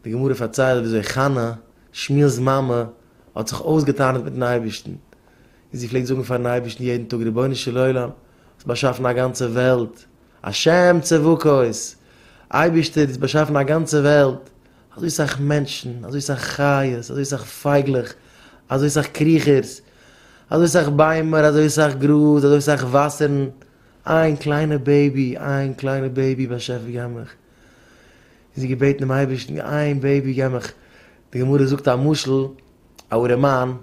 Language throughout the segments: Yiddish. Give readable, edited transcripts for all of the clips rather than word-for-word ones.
די גמרא פארציילט וויאזוי חנה, שמואל'ס מאמע, האט זיך אויסגעטענה'ט מיט'ן אייבערשטן, און זי פלעגט זאגן פאר'ן אייבערשטן יעדן טאג, רבונו של עולם, האסט באשאפן א גאנצע וועלט, השם צבקות, אייבערשטער, דו האסט באשאפן א גאנצע וועלט, אזוי סאך מענטשן, אזוי סאך חיות, אזוי סאך פייגלעך, אזוי סאך קריכערס, אזוי סאך ביימער, אזוי סאך גראז, אזוי סאך וואסערן, איין קליינע בעיבי, איין קליינע בעיבי באשעפער געב מיך. און זי געבעטן דעם אייבערשטן, איין בעיבי געב מיך. די גמרא זאגט א משל, א ארעמאן,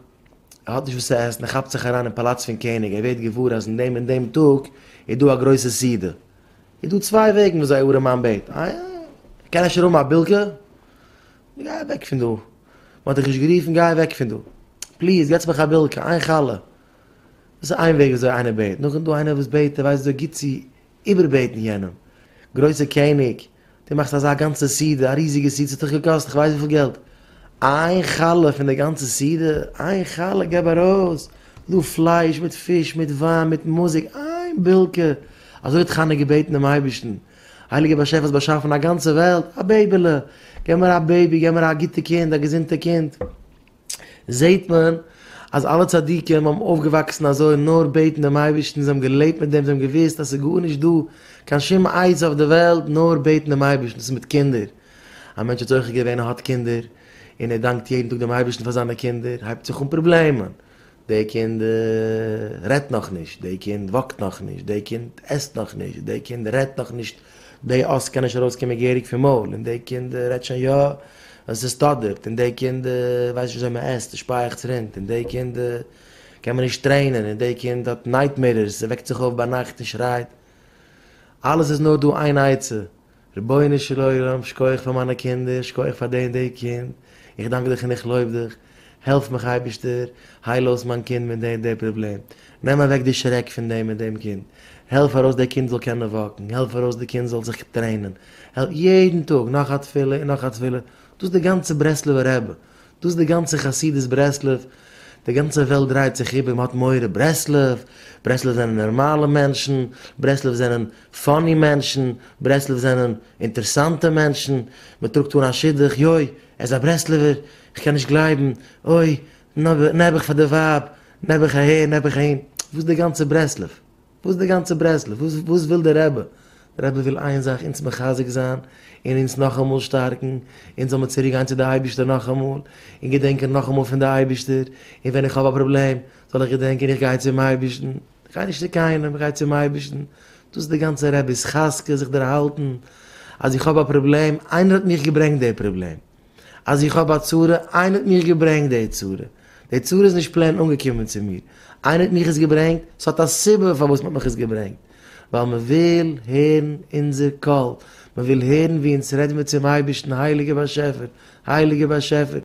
ער האט נישט וואס צו עסן, ער כאפט זיך אריין אין פאלאץ פון קעניג, ער ווערט געוואר אז אין דעם און דעם טאג איז דא א גרויסע סעודה. איז דא צוויי וועגן ווי אזוי א ארעמאן בעט, איי, קען אפשר האבן א בילקע? גיי אוועק פון דא, מען האט דיך נישט גערופן, גיי אוועק פון דא, please געטס מיך א בילקע, איין חלה. דאס איז איין וועג ווי אזוי איינער בעט, נאכדעם איז דא איינער וואס בעט, ער ווייסט וויאזוי גוט צו איבערבעטן יענעם, גרויסער קעניג, דו מאכסט אזא גאנצע סעודה, א ריזיגע סעודה, ס'האט דיך געקאסט איך ווייס וויפיל געלט, איין חלה פון די גאנצע סעודה, איין חלה געב ארויס, דא פלייש מיט פיש מיט וויין מיט מוזיק, איין בילקע, אזוי האט חנה געבעטן דעם אייבערשטן, הייליגער באשעפער האסט באשאפן א גאנצע וועלט, א בעיבעלע, געב מיר א בעיבי, געב מיר א גוטע קינד, א געזונטע קינד. זעט מען אז אלע צדיקים האבן אויפגעוואקסן אזוי נאר בעטן דעם אייבערשטן, זיי האבן געלעבט מיט דעם, זיי האבן געוואוסט אז ס'איז גארנישט דא קיין שום עצה אויף די וועלט נאר בעטן דעם אייבערשטן, דאס איז מיט קינדער, א מענטש האט זוכה געווען ער האט קינדער און ער דאנקט יעדן טאג דעם אייבערשטן פאר זיינע קינדער, הייבט זיך אן פראבלעמען, די קינד רעדט נאכנישט, די קינד walk ט נאכנישט, די קינד עסט נאכנישט, די קינד רעדט נאכנישט, די אות קען נישט ארויסקומען געהעריג פון מויל, און די קינד רעדט שוין יא, עס איז סטאדערט, און די קינד ווייסט נישט וויאזוי מען עסט, די שפייעכץ רינט, און די קינד קען מען נישט train ען, און די קינד האט nightmares, ער וועקט זיך אויף ביינאכט און שרייט. אלעס איז נאר דא איין עצה, רבונו של עולם, שכוח פאר מיינע קינדער, שכוח פאר די און די קינד, איך דאנק דיך און איך לויב דיך, העלף מיך אייבערשטער, הייל אויס מיין קינד מיט די און די פראבלעם, נעם אוועק די שרעק פון דעם און דעם קינד, העלף ארויס די קינד זאל קענען walk ן, העלף ארויס די קינד זאל זיך train ען, העלף יעדן טאג נאך א תפילה און נאך א תפילה, דאס איז די גאנצע ברסלב'ער רבי, דאס איז די גאנצע חסידות ברסלב, די גאנצע וועלט דרייט זיך איבער, מען האט מורא ברסלב, ברסלב זענען נארמאלע מענטשן, ברסלב זענען funny מענטשן, ברסלב זענען אינטערסאנטע מענטשן, מען טראגט אן א שידוך, יוי, ער איז א ברסלב'ער, איך קען נישט גלייבן, אוי, נעבעך פאר די ווייב, נעבעך אהער, נעבעך אהין, וואס איז די גאנצע ברסלב? וואס איז די גאנצע ברסלב? וואס וואס וויל דער רבי? דער רבי וויל איין זאך, אונז מחזק זיין, און אונז נאכאמאל שטארקן, אונז זאל מען צוריק גיין צו די אייבערשטער נאכאמאל, און געדענקען נאכאמאל פון די אייבערשטער, און ווען איך האב א פראבלעם, זאל איך געדענקען איך גיי צום אייבערשטן, איך גיי נישט צו קיינעם, איך גיי צום אייבערשטן, דאס איז די גאנצע רבי'ס חזקה, זיך דערהאלטן, אז איך האב א פראבלעם, איינער האט מיך געברענגט די פראבלעם. אז איך האב א צרה, איינער האט מיך געברענגט די צרה, די צרה איז נישט plain אנגעקומען צו מיר, איינער האט מיך עס געברענגט, ס'האט א סיבה פארוואס מ'האט מיך עס געברענגט, ווייל מ'וויל הערן אונזער קול, מ'וויל הערן ווי אונז רעדן מיר צום אייבערשטן, הייליגער באשעפער, הייליגער באשעפער.